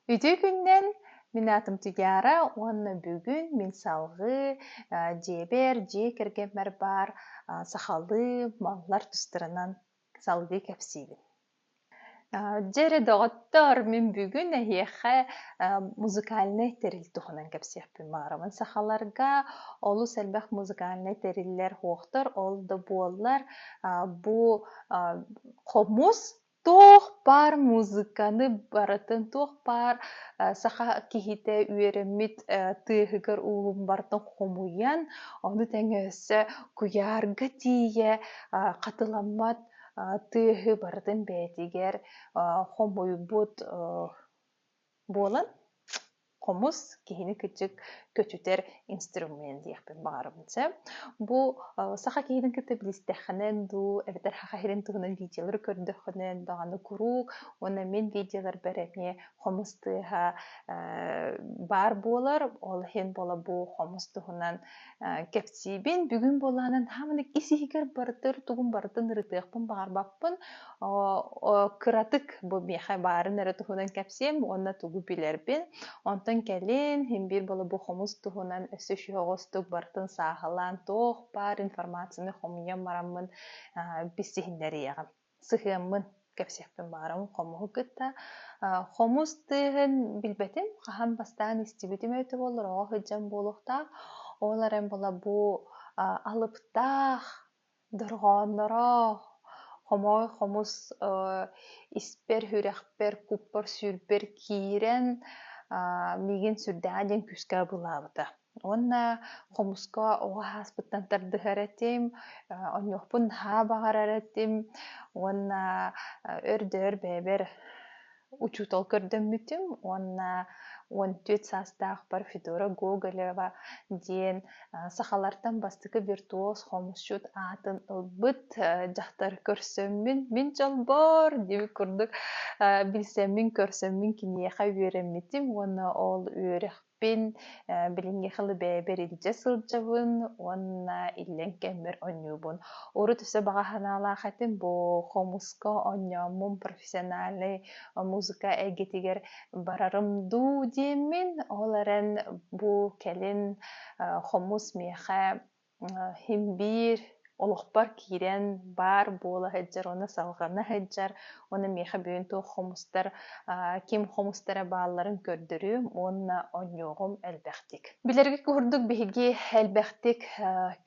Үтүө күнүнэн! Мин аатым Туйаара уонна бүгүн мин салгыы дьиэбэр, дьиэ кэргэммэр баар сахалыы маллар тустарынан салгыы кэпсиибин. Дьэ эрэ доҕоттоор, мин бүгүн эһиэхэ музыкальнай тэрил туһунан кэпсиэхпин баҕарабын. Сахаларга олус элбэх музыкальнай тэриллэр суохтар, ол да буоллар бу хомус туох баар музыканы барытын, туох баар саха киһитэ үөрэммит тыаһыгар ууһун барытын хомуйан, ону тэҥэ өссө куйаарга тиийэ хатыламмат тыаһы барытын бэйэтигэр хомуйбут буолан хомус киһини кырдьык көтүтэр инструмент диэхпин баҕарабын сөп. Бу саха киһитин кытта билистэххинэн дуу, эбэтэр саха сирин туһунан видеолары көрдөххүнэн даҕаны куруук уонна мин видеоларбар эмиэ хомус тыаһа баар буолар. Ол иһин буола бу хомус туһунан кэпсиибин. Бүгүн буолаанан хааманык ис-иһигэр барытыр тугун барытын ырытыахпын баҕарбаппын. Кыратык бу миэхэ баарын эрэ туһунан кэпсиэм уонна тугу билэрбин. Онтон кэлин син биир буола бу хомус туһунан өссө үчүгэй барытын сааһылаан туох баар информацияны хомуйан бараммын билсиһиннэриэҕим. Сыһыаммын кэпсиэхпин баҕарабын хомуһу кытта. Хомус тыаһын билбэтим, хаһан бастаан истибитим эбитэ буоллар, оҕо сылдьан буолуохтаах. Ол эрэн буола бу алыптаах дорҕоонноро хомоой хомус испэр, сүрэхпэр, куппар-сүрбэр киирэн миигин сүрдээҕэ диэн күүскэ абылаабыта. Уонна хомуска оҕо ааспыттан тардыһар этим, онньуохпун наһаа баҕарар этим уонна өр да өр бэйэбэр учуутал көрдөммүтүм уонна 14 саастаахпар Федора Гоголева диэн сахалартан бастакы виртуоз хомусчут аатын ылбыт дьахтар көрсөммүн мин дьолбор диэбит курдук билсэммин көрсөммүн киниэхэ үөрэммитим уонна ол үөрэх билиҥҥи хылы бэйэбэр илдьэ сылдьабын уонна иллэҥ кэммэр оонньуубун. Урут өссө баҕа санаалаах этим бу хомуска оонньооммун профессиональнай музыка эйгэтигэр барарым дуу диэммин, ол эрэн бу кэлин хомус миэхэ Иһин биир олохпор киирэн баар буола сылдьар уонна салҕана сылдьар уонна миэхэ бүгүн туох хомустар ким хомустара баалларын көрдөрүөм уонна оонньуоҕум элбэхтик. Билэргэ курдук биһиги элбэхтик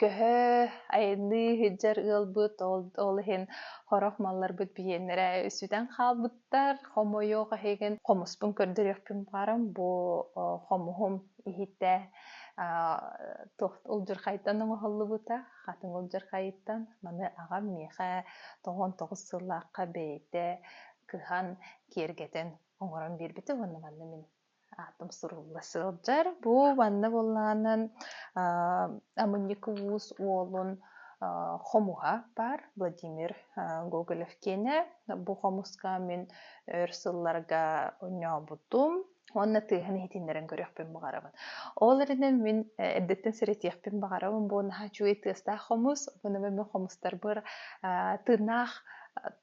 көһө айанныы сылдьар ыалбыт, ол иһин сорох малларбыт биһиэннэрэ сүтэн хаалбыттар. Хомойуох иһигин хомуспун көрдөрүөхпүн баҕарам. Бу хомуһум иһитэ туох улдьурхайтан оҥоһуллубута, хатыҥ улдьурхайыттан. Маны аҕам миэхэ 99 сыллаахха бэйэтэ кыһан, киэргэтэн оҥорон биэрбитэ уонна манна мин аатым сурулла сылдьар. Бу манна буоллаҕынан Амынньыкы Уус уолун хомуһа баар Владимир Гоголев киэнэ. Бу хомуска мин өр сылларга оонньообутум. Уонна тыаһын иһитиннэрэн көрүөхпүн баҕарабын. Ол эрэнэн мин эрдэттэн сэрэтиэхпин баҕарабын, бу наһаа үчүгэй тыастаах хомус, уонна мин хомустарбар тыыннаах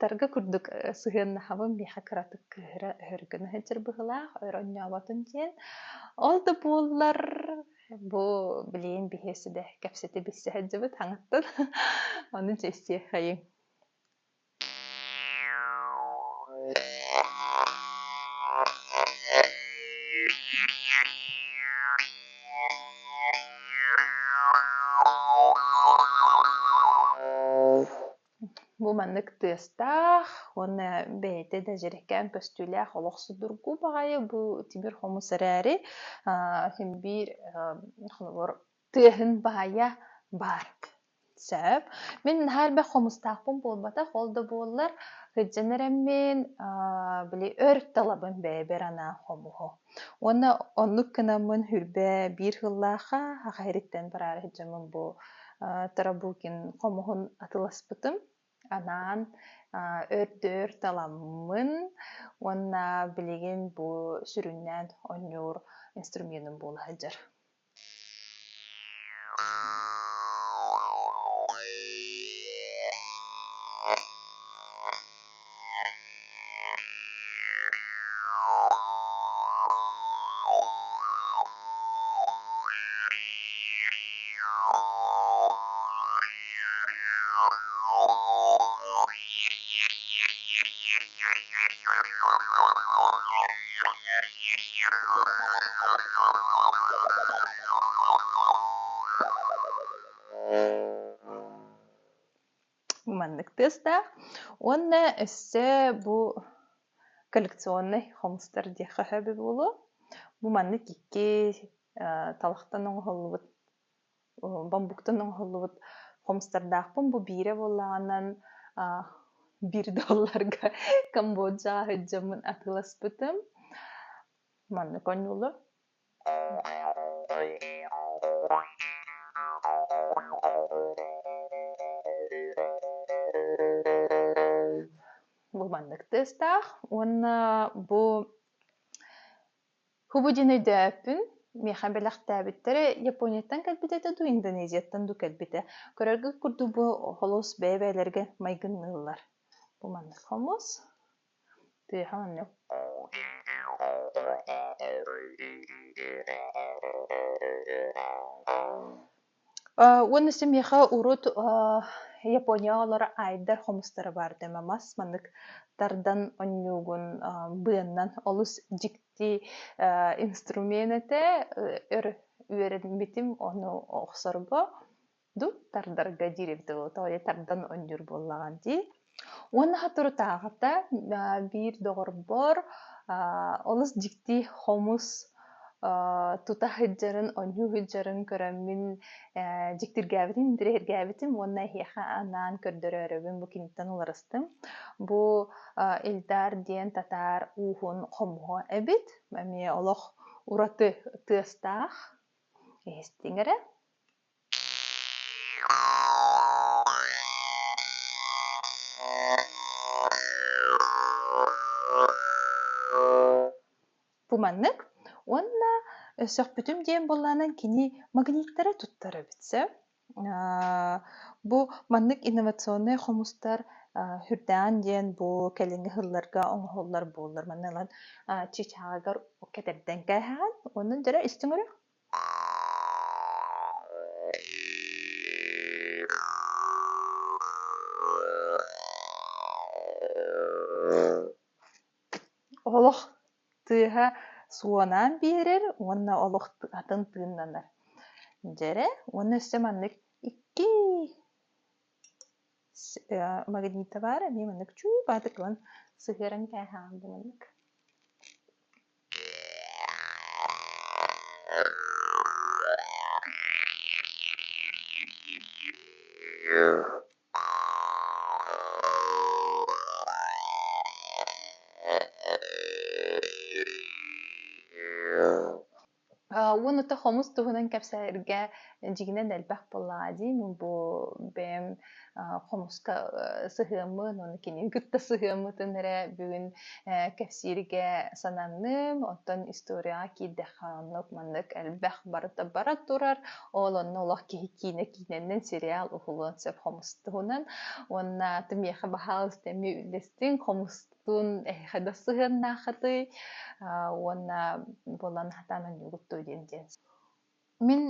тарга курдук сыһыаннаһабын, миэхэ кыратык кыыһыра өһөргөнө сылдьар быһыылаах, өр оонньооботун диэн. Ол да буоллар бу билигин биһиэхэ да кэпсэтэ билсэ сылдьабыт хаҥаттан. Ону чэстиэхэйиҥ. Бу маннык тыастаах уонна бэйэтэ да дьэрэкээн көстүүлээх олох судургу баҕайы бу тимир хомус эрээри син биир холобур тыаһын баайа баар. Сөп. Мин наһаа элбэх хомустаахпын буолбатах, ол да буоллар сылдьан эрэммин, били өр талабын бэйэбэр анаан хомуһу. Уонна оннук гынаммын хүрбэ биир сыллаахха саха сириттэн бараары сылдьаммын бу Тарабукин хомуһун атыласпытым. Анаан өрдөөр таламмын уонна билигин бу сүрүннээн оонньуур инструменым буола сылдьар. Маннык тыастаах. Уонна өссө бу коллекционнай хомустар диэххэ сөбө буолуо. Бу маннык икки талахтан оҥоһуллубут, бамбуктан оҥоһуллубут хомустардаахпын. Бу биирэ буоллаҕынан биир долларга Камбоджаҕа сылдьаммын атыыласпытым. Маннык оонньуулар. Бу маннык тыастаах уонна бу хубу диэн өйдөөппүн миэхэ бэлэхтээбиттэрэ Японияттан кэлбитэ этэ дуу, Индонезияттан дуу кэлбитэ. Көрөргүт курдук бу холус бэйэ-бэйэлэргэ майгынныыллар. Бу маннык хомус. Тыаһа маннык. Уонна өссө миэхэ урут Японияҕа олорор айдар хомустара баар этэ. Мас маннык тардан онньуугун быаннан олус дьикти инструмент этэ. Өр үөрэммитим ону охсорго ду тардарга диир эбитэ буолуо. Тоҕо диэ тардан оонньуур буоллаҕа дии. Уонна соторутааҕыта биир доҕорбор олус дьикти хомус тута сылдьарын, оонньуу сылдьарын көрөммүн дьиктиргээбитим, интэриэһиргээбитим уонна эһиэхэ анаан көрдөрөөрөбүн бу киниттэн уларыстым. Бу Ильдар диэн татаар ууһун хомуһа эбит. Эмиэ олох ураты тыастаах. Иһистиҥ эрэ. Бу маннык. Уонна сөхпүтүм диэн буоллаҕына кини магниттары туттар эбит сөп. Бу маннык инновационнай хомустар сүрдээҕин диэн бу кэлиҥҥи сылларга оҥоһуллар буоллар. Манна ылан чычааҕыгар кэтэрдэн кээһэҕин уонна дьэ истиҥ өрө. Олох тыаһа суонаан биэрэр уонна олох атын тыыннанар. Дьэрэ уонна өссө маннык икки магнита баар эмиэ маннык чуубаатык ылан сыһыаран кээһэҕин бу маннык. Уонна хомус туһунан кэпсээргэ дьиҥинэн элбэх буоллаҕа дии. Мин бу бэйэм хомуска сыһыаммын уонна кинини кытта сыһыаммытын эрэ бүгүн кэпсииргэ сананным. Оттон историяҕа киирдэххэ оннук маннык элбэх барыта бара турар. Ол онно олох киһи киинэ киинэннэн сериал уһулуон сөп хомус туһунан. Уонна миэхэ баһаалыста эмиэ үллэстиҥ хомустуун эһиэхэ да сыһыаннааххытый уонна буолан хатаан оонньуугут дуо диэн диэн. Мин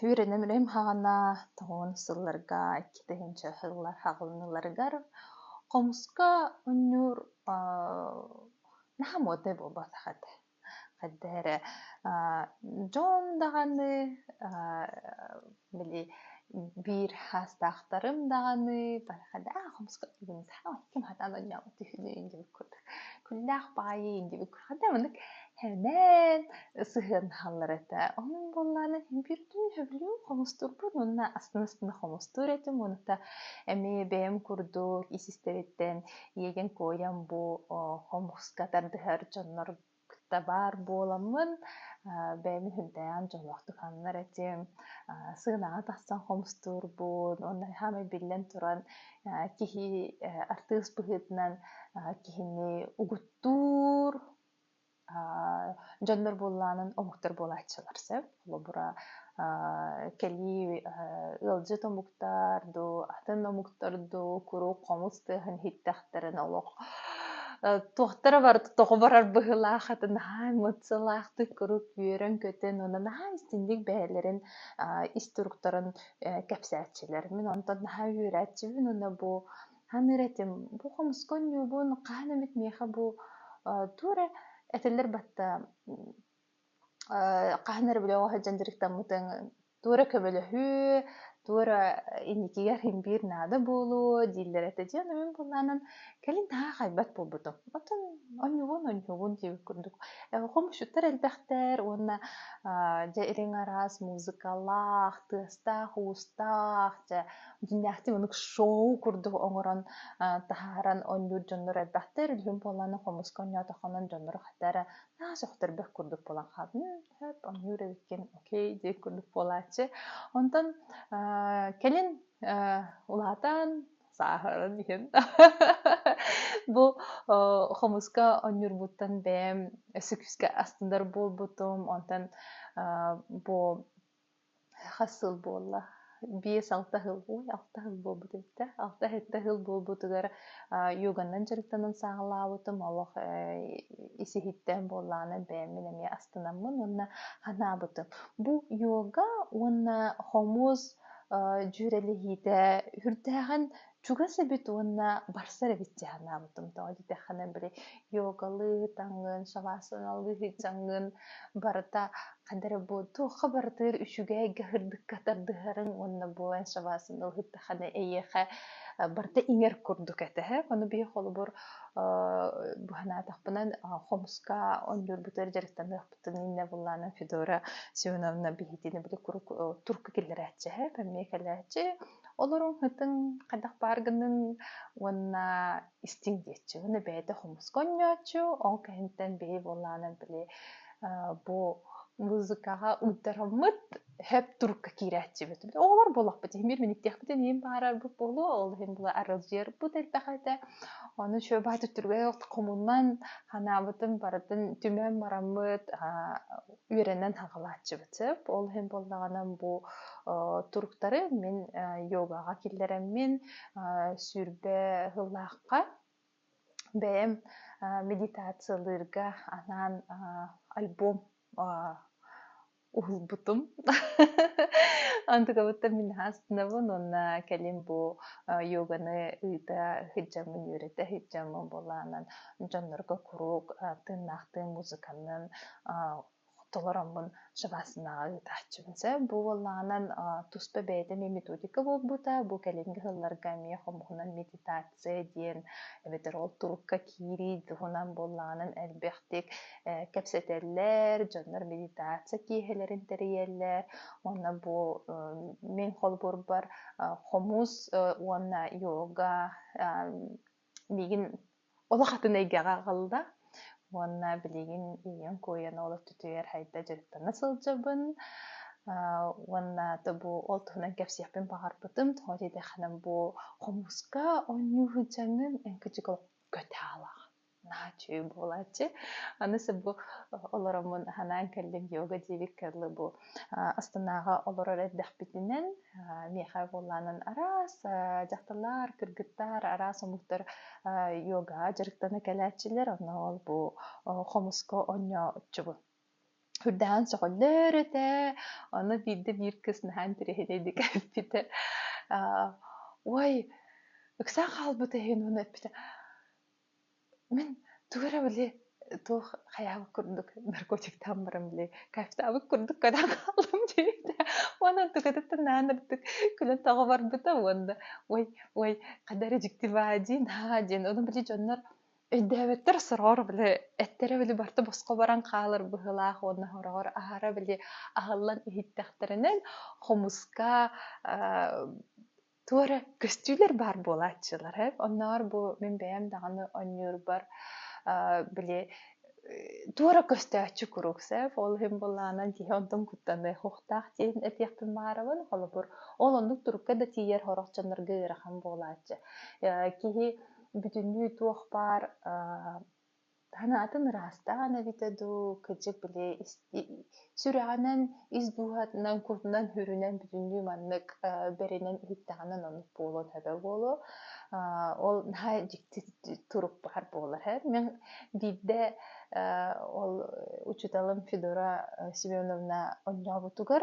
үөрэнэн үлэм хаҕана тоҕуон сылларга 2000 сыллар хаҕылыныларыгар хомуска оонньуур наһаа муоднай буолбатах этэ. Хайдах эрэ дьон даҕаны били биир хаастаахтарым даҕаны хомуска ким хатаан оонньообут үһүнүй диэбит курдук күллээх баҕайы диэбит курдук хата маннык Һэмээн сыһыаннаһаллар этэ. Онон буоллаҕына биирдии сөбүлүүр хомустуурбун уонна астына-астына хомустуур этим. Уонна эмиэ бэйэм курдук ис-истэриттэн иэгэн-куойан бу хомуска тардыһар дьоннор кытта баар буоламмын бэйэм сүрдээҕин дьоллоохтук сананар этим. Сыанаҕа тахсан хомустуурбун уонна саамай биллэн туран киһи артыыс быһыытынан киһини угуттуур Дьоннор буоллаанын омуктар буолааччылар сөп. Холобура, кэлии ыалдьыт омуктар дуу, атын омуктар дуу куруук хомус тыаһын иһиттэхтэринэ олох туохтара барыта тоҕо барар быһыылаах аты наһаа эмоциялаахтык куруук үөрэн-көтөн уонна наһаа истиҥник бэйэлэрин ис туруктарын кэпсээччилэр. Мин онтон наһаа үөрээччибин уонна бу Саныыр этим, бу хомуска оонньуубун, хаһан эмит миэхэ бу туох эрэ Этэллэр батта хаһан эрэ били оҕо сылдьан дьарыктаммытыҥ туора көмөлөһүү, туора инникигэр иһин биир наада буолуо дииллэр этэ диэн мин буоллаанан кэлин наһаа хайбат буолбутум. Оттон онньугун онньугун диэбит курдук. Хомусчуттар элбэхтэр уонна дьэ ириҥ араас музыкалаах, тыастаах-уустаах, дьэ дьиҥнээхтик оннук шоу курдук оҥорон таһааран оонньуур дьоннор элбэхтэр. Үлүһүн буоллаана хомуска оонньоотоххунан дьоннору хата эрэ наһаа сөхтөрбөх курдук буолан хаалдым. Сөп, оонньуур эбиккин, окей диэх курдук буолааччы. Онтон кэлин улаатан, сааһыран иһэн бу хомуска оонньуурбуттан бэйэм өссө күүскэ астынар буолбутум. Онтон бу Хас сыл буолла? 5-6 сыл, ой, 6 сыл буолбут эбит да. 6-7 сыл буолбутугар йоганан дьарыктанан саҕалаабытым. Олох ис-иһиттэн буоллаҕына бэйэммин эмиэ астынаммын уонна санаабытым. Бу йога уонна хомус дьүөрэлэһиитэ сүрдээҕин чугас эбит уонна барсар эбит дии санаабытым. Тоҕо диэтэххинэ, били йогалыы таҥын, шавасаналыы сылдьаҥҥын барыта хайда эрэ бу туохха барытыгар үчүгэйгэ сырдыкка тардыһарыҥ уонна бу эн шавасана ылыттаххына эйиэхэ барыта иҥэр курдук этэ. Ону биһи холобур бу санаатахпына хомуска оонньуурбутугар дьарыктаныахпытын иннэ буллаана Федора Семеновна биһитини били куруук турка киллэрээччи эмиэ кэлээччи Олоруҥ ытыҥ хайдах баар гыныҥ уонна истиҥ диэччи. Уонна бэйэтэ хомуска оонньооччу, ол кэнниттэн биһи буоллаҕына били бу музыкаҕа уйдараммыт хөп турукка киирээччибит. Оҕолор буоллахпыт иһин биир миниктиэхпитин иһин баарарбыт буолуо, ол иһин була аралдьыйарбыт элбэх этэ. Ону үчүгэй баҕайы түргэн хомунан ханаабытын барытын түмэн бараммыт үөрэнэн хаҕалааччыбыт сөп. Ол иһин буоллаҕына бу туруктары мин йогаҕа киллэрэммин 20 сыллаахха бэйэм медитациялыырга анаан альбом уһулбутум. Онтукабыттан мин наһаа астынабын уонна кэлин бу йоганы ыыта сылдьаммын, үөрэтэ сылдьаммын буолаанан дьоннорго куруук тыыннаахтыы музыканан толороммун шавасанаҕа ыытааччыбын сөп. Бу буоллаҕынан туспа бэйэтэ эмиэ методика буолбута. Бу кэлиҥҥи сылларга эмиэ хомуһунан медитация диэн эбэтэр ол турукка киирии туһунан буоллаҕынан элбэхтик кэпсэтэллэр, дьоннор медитация киэһэлэрин тэрийэллэр. Уонна бу мин холобурбар хомус уонна йога миигин олох атын эйгэҕэ аҕалла. Уонна билигин ийэм куойан ол өттүтүгэр хайда дьарыктана сылдьабын. Уонна бу ол туһунан кэпсиэхпин баҕарбытым. Тоҕо диэтэххинэ бу хомуска оонньуу сылдьаҥҥын эн кырдьык олох көтө аалаҕын. Наһаа үчүгэй буолааччы. Аны бу олороммун санаан кэллим йога диэбиккэ дылы бу Астанаҕа олорор эрдэхпитинэн миэхэ буоллаанан араас дьахталлар, кыргыттар, араас омуктар йогаҕа дьарыктана кэлээччилэр. Онно ол бу хомуска оонньооччубун. Үрдээн сөҕөллөр этэ. Ону биирдэ биир кыыс наһаа интэриэһинэйдик эппитэ. Ой, ыксаан хаалбыта иһин уонна эппитэ мин тугу эрэ били туох хайаабыт курдук наркотиктаан баран били кайфтаабыт курдук көрөн хааллым диэбитэ уонна онтукатыттан наан ырдык күлэн тоҕо барбыта уонна ой ой хайда эрэ дьикти баа дии наһаа диэн ону били дьоннор өйдөөбөттөр сороҕор били эттэрэ били барыта босхо баран хаалар быһыылаах уонна сороҕор аһара били аһыллан иһиттэхтэринэн хомуска туора көстүүлэр баар буолааччылар ээ. Оннооҕор бу мин бэйэм даҕаны оонньуурбар били туора көстөөччү куруук сөп. Ол иһин былаанан киһи онтон куттаныахтаах диэн этиэхпин баҕарабын. Холобур, ол оннук турукка да тиийэр сорох дьоннорго ыарахан буолааччы. Киһи бүтүннүү туох баар Санаатын ыраастаан эбитэ дуу, кырдьык били сүрэҕинэн, ис дууһатынан, кутунан-сүрүнэн бүтүннүү маннык бэринэн иһиттэҕинэ оннук буолуон сөбө буолуо. Ол наһаа дьикти турук баар буолар ээ. Мин биирдэ ол учууталым Федора Семеновна оонньообутугар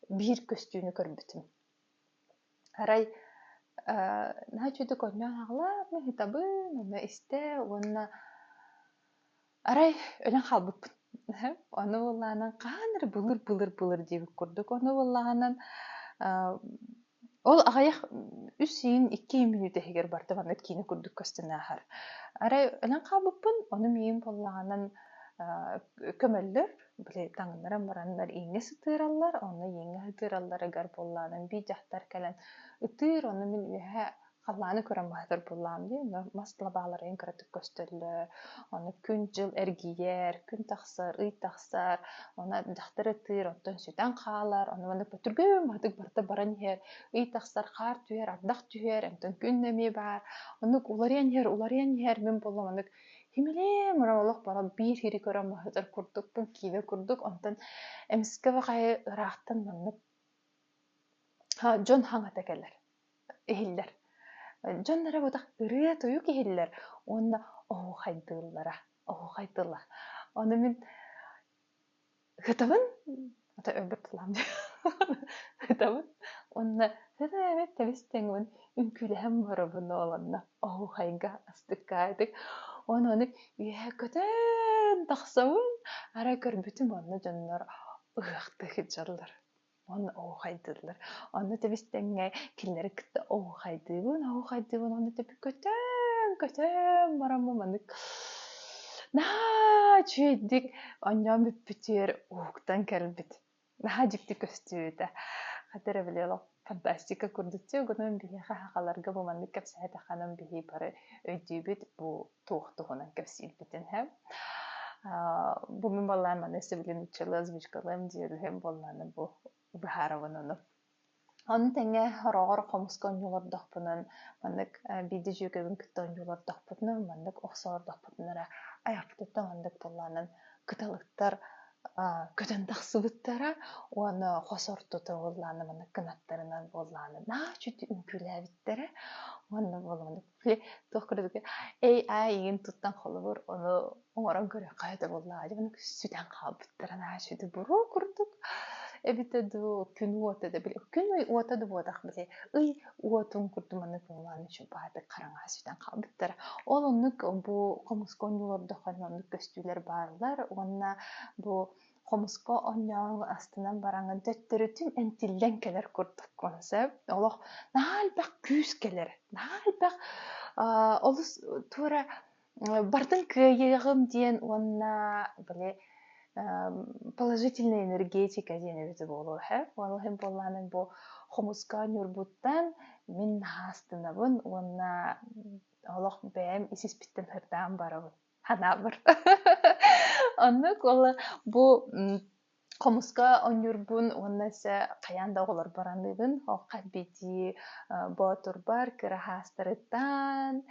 биир көстүүнү көрбүтүм. Арай наһаа үчүгэйдик оонньоон аҕалаат, мин ыытабын, онно истэ уонна Арай өлөн хаалбыппын. Ону буоллаҕынан хаһан эрэ былыр-былыр-былыр диэбит курдук. Ону буоллаҕынан ол аҕыйах үс иин, икки иин мүнүүтэ иһигэр барыта маннык киинэ курдук көстөн ааһар. Арай өлөн хаалбыппын, ону миигин буоллаҕынан көмөллөр, били таҥыннаран бараннар ииҥҥэ сытыараллар, онно ииҥҥэ сытыаралларыгар буоллаҕынан биир дьахтар кэлэн ытыыр, ону мин үөһэ халлааны көрөн баһытар буоллаҕым дии, онно мас лабааларын кыратык көстөллөр, ону күн-дьыл эргийэр, күн тахсар, ый тахсар, ону дьахтар ытыыр, оттон сүтэн хаалар, ону маннык түргэн баһытык барыта баран иһэр, ый тахсар, хаар түһэр, ардах түһэр, онтон күн эмиэ баар, оннук уларыйан иһэр, уларыйан иһэр, мин буоллам оннук химилиэм олох баран биир сири көрөн баһытар курдукпун, киинэ курдук, онтон эмискэ баҕайы ыраахтан маннык дьон хаҥата кэлэр иһиллэр. Дьон эрэ бутах ырыа-тойук иһиллэр уонна оһуохайдыыллара, оһуохай тыла. Ону мин ытабын, ата өлбөт тылаам дии, ытабын уонна эбэт тэбис-тэҥмин үҥкүүлэһэн барабын ол онно оһуохайга астыкка Уонна ону үөһэ көтөн тахсабын, арай көрбүтүм онно дьоннор ыһыахтыы сылдьаллар. Уонна оһуохайдыыллар. Онно тэбис-тэҥҥэ кинилэри кытта оһуохайдыыбын, оһуохайдыыбын уонна тэби көтөн, көтөн бараммын маннык наһаа үчүгэйдик оонньоон бүппүтүгэр уһуктан кэлбит. Наһаа дьикти көстүү этэ. Хата эрэ били олох фантастика курдук гынан биһиэхэ сахаларга бу маннык кэпсээтэххинэ биһи бары өйдүүбүт бу туох туһунан кэпсиирбитин һэ. Бу мин буоллаан маны сөбүлүүн нууччалыы озвучкалыам диэбиһим буоллаана бу быһаарабын ону. Ону тэҥэ хороҕор хомуска оонньуулордохпунан маннык биирдэ дьүөгэбин кытта оонньуулордохпутуна маннык охсоордохпутуна эрэ айахпытыттан маннык буоллаанан кыталыктар көтөн тахсыбыттара уонна хос ортото буоллаана маннык кынаттарынан буоллаана наһаа үчүгэй үҥкүүлээбиттэрэ уонна буолла туох курдук AI игин туттан холобур ону оҥорон көрүөххэ этэ буоллаҕа дии ону сүтэн хаалбыттара наһаа сүдү буруо курдук эбитэ дуу күн уота да били күн уота да буотах били ый уотун курдук маннык буоллаҕына үчүгэй хараҥаҕа сүтэн хаалбыттара ол оннук бу хомуска оонньуулордоххо оннук көстүүлэр бааллар уонна бу хомуска оонньоон астынан бараҥҥын төттөрүтүн энтиллэн кэлэр курдуккун сөп. Олох наһаа элбэх күүс кэлэр, наһаа элбэх олус туора бардын кыайыаҕым диэн уонна били положительная энергетика диэн эбитэ буолуо һэ. Ол иһин буоллаҕына бу хомуска оонньуурбуттан мин наһаа астынабын уонна олох бэйэм ис-испиттэн сырдаан барабын ханаабар. Оннук ол бу хомуска оонньуурбун уонна өссө хайаан да оҕолорбор аныыбын. Хас биирдии боотурбар кыра хаастарыттан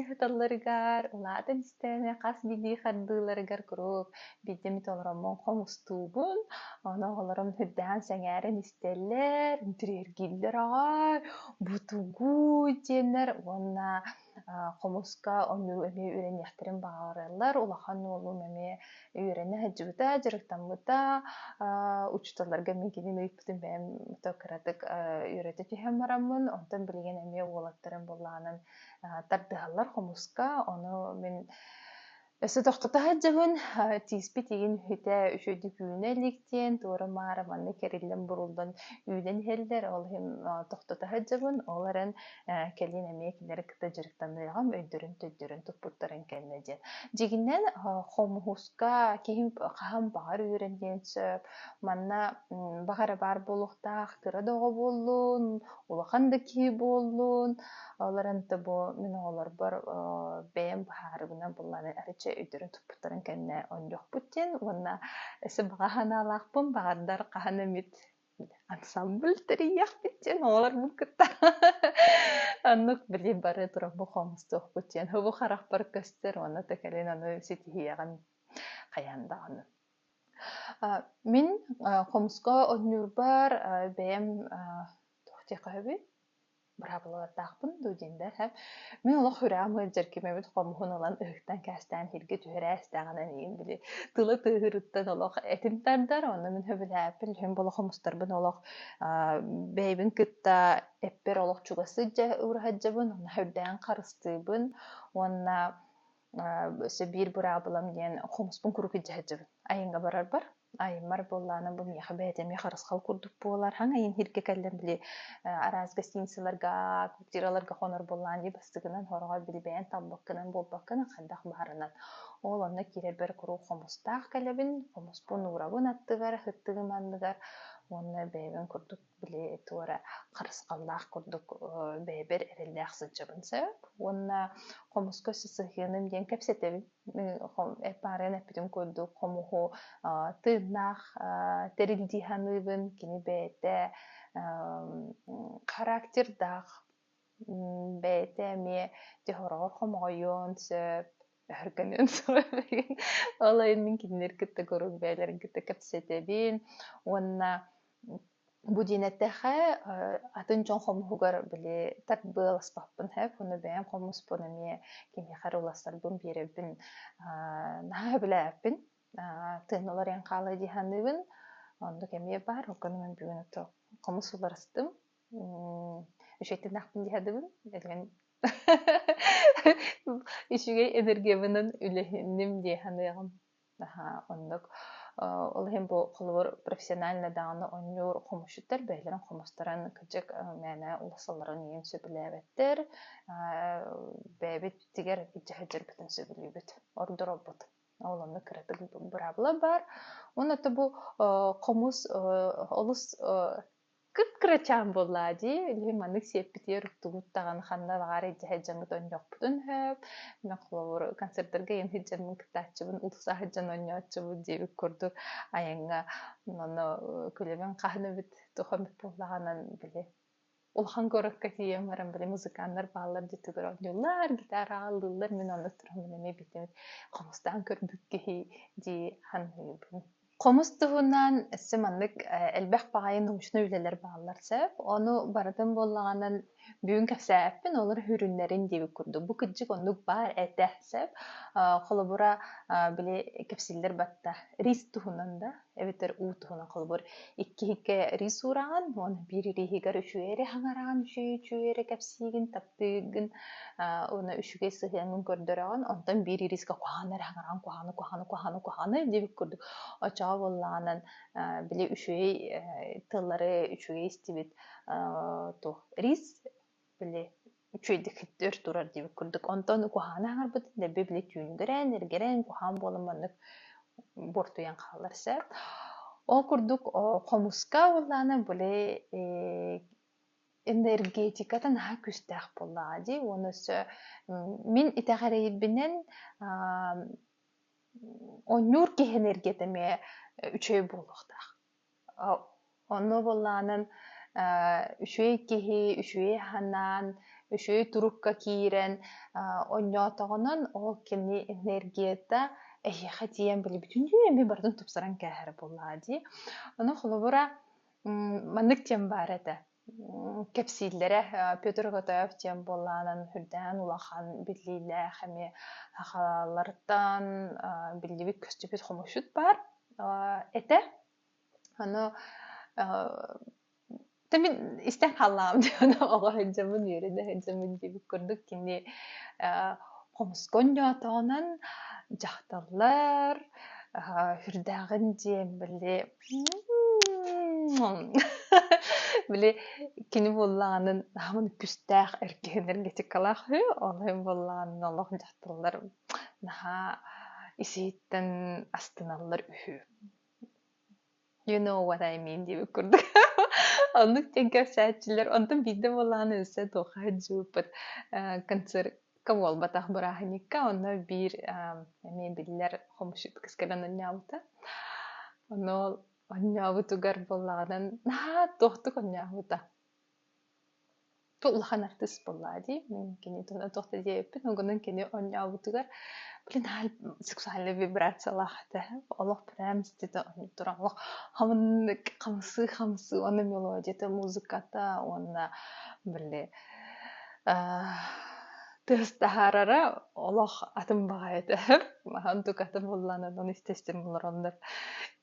сыталларыгар улаатан истэҕинэ хас биирдии хардыыларыгар куруук биирдэ эмит олороммун хомустуубун. Ону оҕолорум сүрдээҕин сэҥээрэн истэллэр, интириэһиргииллэр аҕай, бу тугуй диэннэр уонна хомуска оонньуу эмиэ үөрэниэхтэрин баҕараллар. Улахан уолум эмиэ үөрэнэ сылдьыбыта, дьарыктаммыта. Учууталларга мин кинини ыйыппытым бэйэм кыратык үөрэтэ түһэн бараммын, онтон билигин эмиэ уолаттарым буоллаҕынан тардыһаллар хомуска. Ону мин Өссө тохтото сылдьабын, тииспит игин үһүтэ үчүгэйдик үүнэ илик диэн, туора-маары маннык эриллэн-буруллан үүнэн иһэллэр, ол иһин тохтото сылдьабын. Ол эрэн кэлин эмиэ кинилэри кытта дьарыктаныаҕым, өйдөрүн-төйдөрүн туппуттарын кэннэ диэн. Дьиҥинэн, хомуһуска киһи хаһан баҕар үөрэниэн сөп. Манна баҕа эрэ баар буолуохтаах, кыра да оҕо буоллун, улахан да киһи буоллун, ол эрэн бу мин оҕолорбор бэйэм быһаарыбынан буллаҕына арычча өйдөрүн туппуттарын кэннэ оонньуохпут диэн уонна өссө баҕа санаалаахпын баҕардар хаһан эмит ансамбль тэрийиэхпит диэн оҕолорбун кытта оннук били бары туран хомустуохпут диэн бу харахпар көстөр уонна да кэлин ону ситиһиэҕим хайаан даҕаны. Мин хомуска оонньуурбар бэйэм туох диэххэ сөбүй быраабылалардаахпын дуу диэн да һэ. Мин олох сүрэҕим ыалдьар ким эбит хомуһун ылан ыһыктан кээстээн иһиргэ түһэрээ истэҕинэ эйигин били тыла тыаһыырыттан олох этим тардар онно мин сөбүлээппин үһүн буола хомустарбын олох бэйэбин кытта эппэр олох чугас сылдьа уура сылдьабын онно сүрдээн харыстыыбын уонна. Өссө биир быраабылам диэн хомуспун куруук илдьэ сылдьабын. Айаҥҥа барарбар айыммар буоллаҕына бу миэхэ бэйэтэ эмиэ харысхал курдук буолар. Хаҥ айан иһиргэ кэллэм били араас гостиницаларга, квартираларга хонор буоллаҕын дии бастакынан хороҕор били бэйэн талбаккынан буолбаккынан хайдах баарынан. Ол онно киирэрбэр куруук хомустаах кэлэбин, хомуспун уурабын аттыгар, ыттыгым анныгар уонна бэйэбин курдук били туора харысхаллаах курдук бэйэбэр эрэллээх сылдьабын сөп. Уонна хомуска өссө сыһыаным диэн кэпсэтэбин. Эппаарыйан эппитим курдук хомуһу тыыннаах тэрил дии саныыбын. Кини бэйэтэ характердаах, бэйэтэ эмиэ дьоһороҕор хомоҕойуон сөп, өһүргэнэн Ол иһин мин кинилэри кытта куруук бэйэлэрин кытта кэпсэтэбин уонна бу диэн эттэххэ атын дьон хомуһугар били тардыаласпаппын сөп уонна бэйэм хомуспун эмиэ кимиэхэ эрэ уларсарбын биэрэбин наһаа сөбүлээбэппин тыын уларыйан хаалыа дии саныыбын оннук эмиэ баар ол гынан бүгүн ото хомус уларыстым үчүгэйдик дии саныыбын билигин Үчүгэй энергиябынан үлэһинним дии саныаҕым. Наһаа оннук. Ол иһин бу холобур профессионально даҕаны оонньуур хомусчуттар бэйэлэрин хомустарын кырдьык мээнэ уларсалларын иһин сөбүлээбэттэр. Бэйэбитигэр илдьэ сылдьарбытын сөбүлүүбүт, ордоробут. Ол онно кыратык быраабыла баар. Уонна бу хомус олус Кып-кырачаан буоллаа дии, билигин маннык сиэппитигэр уктубут даҕаны ханна баҕар илдьэ сылдьаммыт оонньуохпутун сөп. Мин холобур концертарга ийэм сылдьаммын кыттааччыбын, уулусса сылдьан оонньооччубут диэбит курдук айаҥҥа ону күлэбин хаһан эбит туох эмит буоллаҕынан били улахан куоракка тиийэн баран били музыканнар бааллар дьиэтигэр оонньууллар, гитараҕа ыллыыллар мин онно тураммын эмиэ бүтүн хомустаан көрбүт киһи дии саныыбын. Хомус туһунан өссө маннык элбэх баҕайы научнай үлэлэр бааллар сөп. Ону барытын буоллаҕынан бүгүн кэпсээппин, олор сүрүннэрин диэбит курдук. Бу кырдьык оннук баар этэ сөп. Холобура, били кэпсииллэр батта рис туһунан да эбэтэр уу туһунан холобур икки иһиккэ рис уураҕын, уонна биир риһигэр үчүгэй эрэ хаҥараҕын, үчүгэй үчүгэй эрэ кэпсиигин, таптыыгын, уонна үчүгэй сыһыаҥҥын көрдөрөҕүн, онтон биир ириискэ куһаҕаны эрэ хаҥараҕын, куһаҕаны, куһаҕаны, куһаҕаны, куһаҕаны диэбит курдук. Оччоҕо буоллаҕынан били үчүгэй тыллары үчүгэй истибит туох рис били үчүгэйдик өр турар диэбит курдук. Онтон куһаҕаны хаҥарбыт дэлби били түүнүгүрэн, эргэрэн, куһаҕан буолан маннык буортуйан хаалар сөп. Ол курдук хомуска буоллаҕына били энергетиката наһаа күүстээх буоллаҕа дии уонна өссө мин итэҕэрэйбинэн оонньуур киһи энергията эмиэ үчүгэй буолуохтаах. Онно буоллаҕынан үчүгэй киһи үчүгэй санаан, үчүгэй турукка киирэн оонньоотоҕунан ол кини энергията эһиэхэ тиийэн били бүтүннүү эмиэ барытын тупсаран кээһэр буоллаҕа дии. Ону холобура маннык диэн баар этэ кэпсииллэрэ Петр Готоев диэн буоллаҕынан үрдээн улахан биллиилээх эмиэ сахалартан биллибит-көстүбүт хомусчут баар этэ. Ону мин истэн хааллаҕым диэн оҕо сылдьаммын үөрэнэ сылдьаммын диэбит курдук кини хомуска оонньоотоҕунан дьахталлар сүрдээҕин диэн били Били кини буоллаҕынан наһаа күүстээх эркиһин энергетикалаах үһү, ол иһин буоллаҕына олох дьахталлар наһаа ис-иһиттэн астыналлар үһү. You know what I mean диэбит курдук. Оннук диэн кэпсээччилэр. Онтон биирдэ буоллаҕына өссө туохха сылдьыбыппыт концертка буолбатах бырааһынньыкка онно биир эмиэ биллэр хомусчут кыыс кэлэн оонньообута. Ону ол оонньообутугар буоллаҕынан наһаа туохтук оонньообута. Улахан артыыс буоллаҕа дии. Мин кини туһунан туох да диэбиппин, онон кини оонньообутугар блин наһаа сексуальнай вибрациялаах этэ. Олох прям иститэ оонньуу туран олох хамыннык хамсыы-хамсыы уонна мелодията, музыката уонна били тыас таһаарара олох атын баҕайы этэ. Онтукатын буоллаҕына ону истэ-истэн олороннор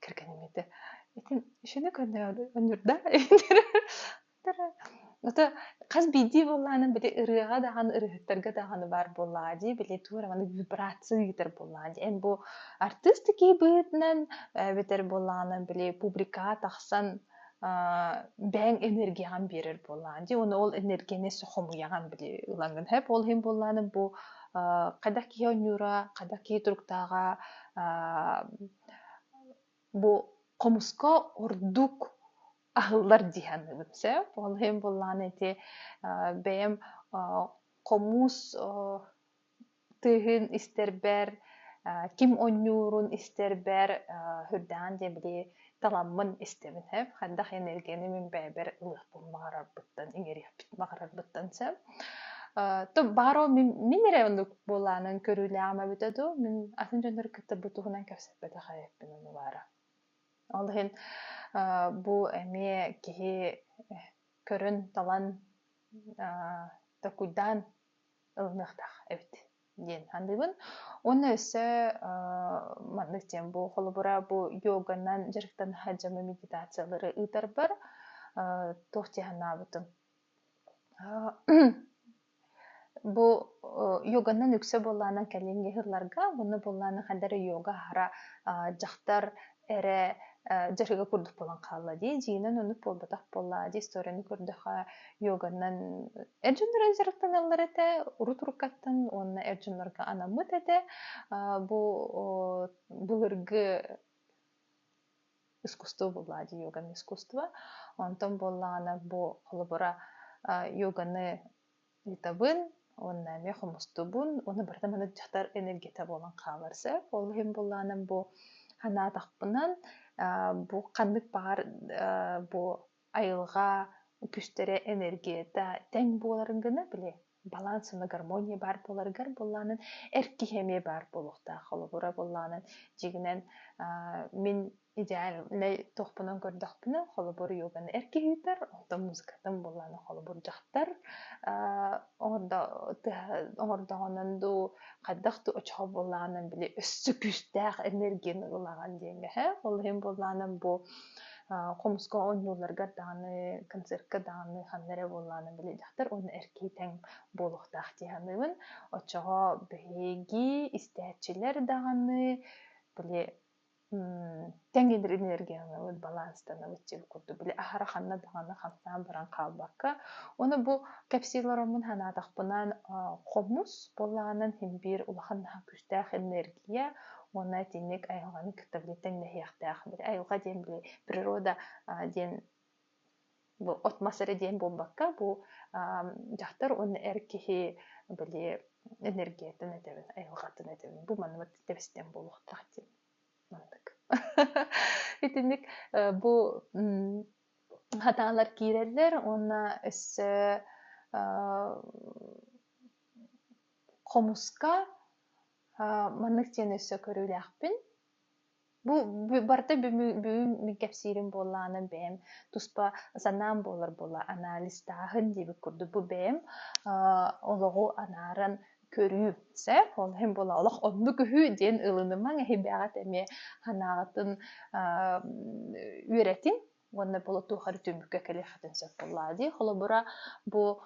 кэргэним этэ итин ишини көрдөөн оонньуурда. Ото хас биирдии буоллаҕына били ырыаҕа даҕаны, ырыаһыттарга даҕаны баар буоллаҕа дии, били туох эрэ маннык вибрация ыытар буоллаҕа дии. Эн бу артыыс да киһи быһыытынан эбэтэр буоллаҕына били публикаҕа тахсан бэйэҥ энергияҕын биэрэр буоллаҕын дии уонна ол энергияны өссө хомуйаҕын били ылаҥҥын сөп. Ол иһин буоллаҕына бу хайдах киһи оонньуура, хайдах киһи туруктааҕа бу хомуска ордук аһыллар дии саныыбын сөп. Ол иһин буоллаҕына ити бэйэм хомус тыаһын истэрбэр, ким оонньуурун истэрбэр сүрдээҕин диэн били таламмын истэбин сөп. Хайдах энергияны мин бэйэбэр ылыахпын баҕарарбыттан, иҥэриэхпин баҕарарбыттан сөп. То баар ол мин эрэ оннук буолаанан көрүүлээҕим эбитэ дуу, мин атын дьоннору кытта бу туһунан кэпсэппэтэх эбиппин ону баара. Ол иһин бу эмиэ киһи көрөн, талан, толкуйдаан ылыныахтаах эбит диэн саныыбын. Уонна өссө маннык диэн бу холобура бу йоганан дьарыктана сылдьаммын медитациялары ыытарбар туох дии санаабытым. Бу йоганан үксэ буоллаҕына кэлиҥҥи сылларга уонна буоллаҕына хайдах эрэ йога аһара дьахтар эрэ дьарыга курдук буолан хаалла дии. Дьиҥинэн оннук буолбатах буоллаҕа дии. Историяны көрдөххө йоганан эр дьоннор дьарыктаналлар этэ урут уруккаттан уонна эр дьоннорго анаммыт этэ. Бу былыргы искусство буоллаҕа дии йоганы искусство. Онтон буоллаҕына бу холобура йоганы ыытабын уонна эмиэ хомустубун уонна барыта маннык дьахтар энергията буолан хаалар сөп. Ол иһин буоллаҕына бу санаатахпынан бу ханнык баҕар бу айылҕа күүстэрэ энергията тэҥ буоларын гына били баланс уонна гармония баар буоларыгар буоллаҕынан эр киһи эмиэ баар буолуохтаах. Холобура буоллаҕынан дьиҥинэн мин идеальнай туохпунан көрдөхпүнэ, холобур йоганы эр киһи ыытар, онтон музыкатын буоллаҕына холобур дьахтар оҥордоҕунан дуу, хайдах дуу очоҕо буоллаҕынан били өссө күүстээх энергияны ылаҕын диэҥҥэ Ол иһин буоллаҕына бу хомуска оонньууларгар даҕаны, концертка даҕаны ханна эрэ буоллаҕына били дьахтар уонна эр киһи тэҥ буолуохтаах дии саныыбын. Оччоҕо биһиги истээччилэр даҕаны били тэҥ энергияланабыт, баланстанабыт диэбит курдук били аһара ханна даҕаны хамсаан баран хаалбакка. Уонна бу кэпсии олороммун санаатахпына хомус буоллаҕынан син биир улахан наһаа күүстээх энергия уонна итинник айылҕаны кытта били тэҥнэһиэхтээх. Били айылҕа диэн били природа диэн бу от-мас эрэ диэн буолбакка, бу дьахтар уонна эр киһи били энергиятын этэбин, айылҕатын этэбин. Бу маннык тэбистэн буолуохтаах диэн маннык. Итинник бу хатаалар киирэллэр уонна өссө хомуска маннык диэн өссө көрүүлээхпин. Бу барыта бүгүн мин кэпсиирим буоллаҕына бэйэм туспа санаам буолар буолла анализтааһын диэбит курдук бу бэйэм олоҕу анааран көрүү сөп ол иһин буолла олох оннук үһү диэн ылынымаҥ эһи бэйэҕит эмиэ санааҕытын үөрэтиҥ уонна буола туох эрэ түмүккэ кэлиэххитин сөп буоллаҕа дии. Холобура бу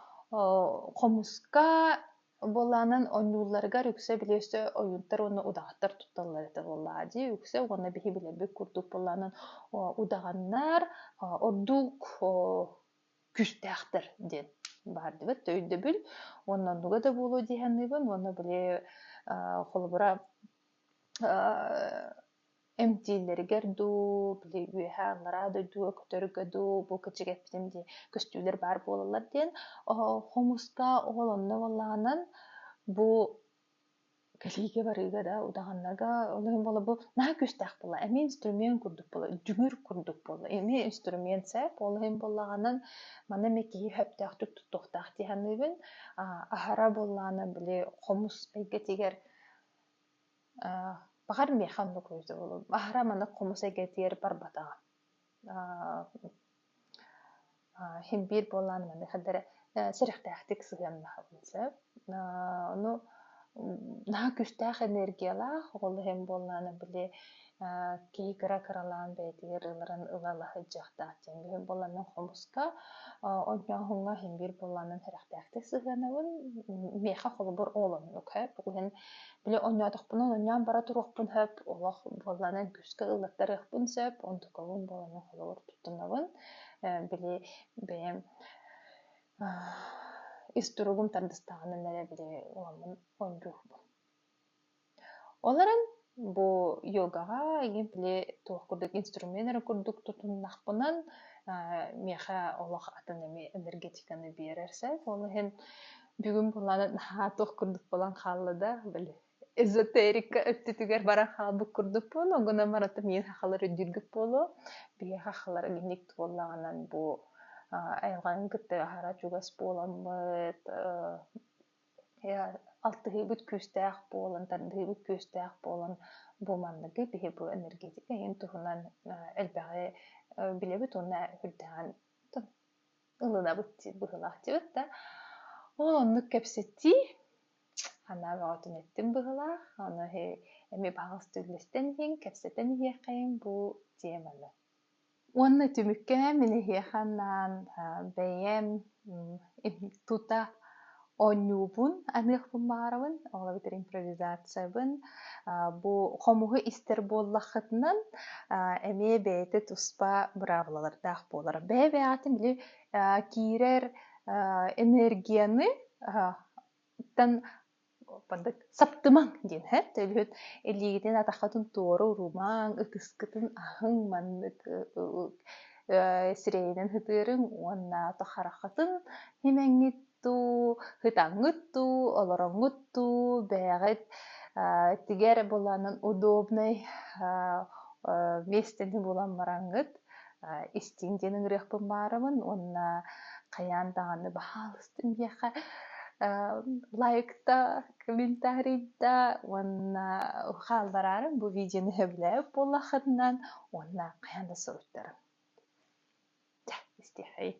хомуска Буоллаҕынан оонньуулларыгар үксэ били өссө ойууттар уонна удаҕаттар тутталлар этэ буоллаҕа дии үксэ уонна биһи билэрбит курдук буоллаҕынан удаҕаннар ордук күүстээхтэр диэн баар дибит өйдөбүл уонна оннуга да буолуо дии саныыбын уонна били холобура эмтииллэригэр дуу, били үөһээ аллараа дойдуга көтөргө дуу, бу кырдьык эппитим дии, көстүүлэр баар буолаллар диэн. Хомуска ол онно буоллаҕынан бу кэлиигэ барыыга да, удаҕаннарга ол иһин буола бу наһаа күүстээх буолла. Эмиэ инструмент курдук буолла, дүҥүр курдук буолла. Эмиэ инструмент сөп, ол иһин буоллаҕынан манна эмиэ киһи сөптөөхтүк туттуохтаах дии саныыбын. Аһара буоллаҕына били хомус эйгэтигэр Баҕар миэхэ оннук эбитэ буолуо. Аһара маннык хомус эйгэтигэр барбатаҕым. Иһин биир буоллаҕына маннык хайдах эрэ сэрэхтээхтик сыһыаннаһабын сөп. Ону наһаа күүстээх энергиялаах, ол иһин буоллаҕына били Киһи кыра-кыралаан бэйэтигэр ыларын ыла-ыла сылдьыахтаах диэн. Бүгүн буолланан хомуска оонньооһуҥҥа иһин биир буоллаанан сэрэхтээхтик сыһыанабын. Миэхэ холобур ол оннук сөп. Иһин били оонньоотохпуна оонньоон бара туруохпун сөп, олох буоллаанан күүскэ ыллаттарыахпын сөп, онтукабын буоллаанан холобур туттунабын. Били бэйэм ис туругум тардыстаҕынан эрэ били уламмын оонньуурбун. Ол эрэн бу йогаҕа эҥин били туох курдук инструмент эрэ курдук тутуннахпынан миэхэ олох атын эмиэ энергетиканы биэрэр сөп. Ол иһин бүгүн былаана наһаа туох курдук буолан хаалла да били эзотерика өттүтүгэр баран хаалбыт курдукпун. Ол гынан баран миин сахалар өйдүүргүт буолуо. Биһиэхэ сахалар итинник буоллаҕынан бу айылҕаны кытта аһара чугас буоламмыт алтыһыыбыт күүстээх буолан, тардыһыыбыт күүстээх буолан бу манныгы биһи бу энергетика иһин туһунан элбэҕи билэбит уонна үрдээҕин ылынабыт быһыылаах диэбит да. Ол оннук кэпсэтии санаа бөҕөтүн эттим быһыылаах. Ону эмиэ баҕаласта үллэстэн иһиҥ, кэпсэтэн иһиэххэйиҥ бу теманы. Уонна түмүккэ мин эһиэхэ анаан бэйэм тута оонньуубун аныахпын баҕарабын, ол эбэтэр импровизациябын. Бу хомуһу истэр буоллаххытынан эмиэ бэйэтэ туспа быраабылалардаах буолар. Бэйэ-бэйэҕитин били киирэр энергияны тан Маннык саптымаҥ диэн һэ төлөһүт илиигитин атаххытын туора уурумаҥ, ытыскытын аһыҥ маннык сирэйинэн сытыарыҥ уонна хараххытын имэҥҥит дуу, ытаҥҥыт дуу, олороҥҥут дуу, бэйэҕит тигэр буланан удобнай миэстэни булан бараҥҥыт истиҥ диэн ыҥырыахпын баарабын уонна хайаан даҕаны баһаалыста миэхэ лайкта, комментарийда уонна хааллараарыҥ бу видеоны сөбүлээбит буоллаххытынан уонна хайаан да суруйтарыҥ. Дьэ, истиэхэй.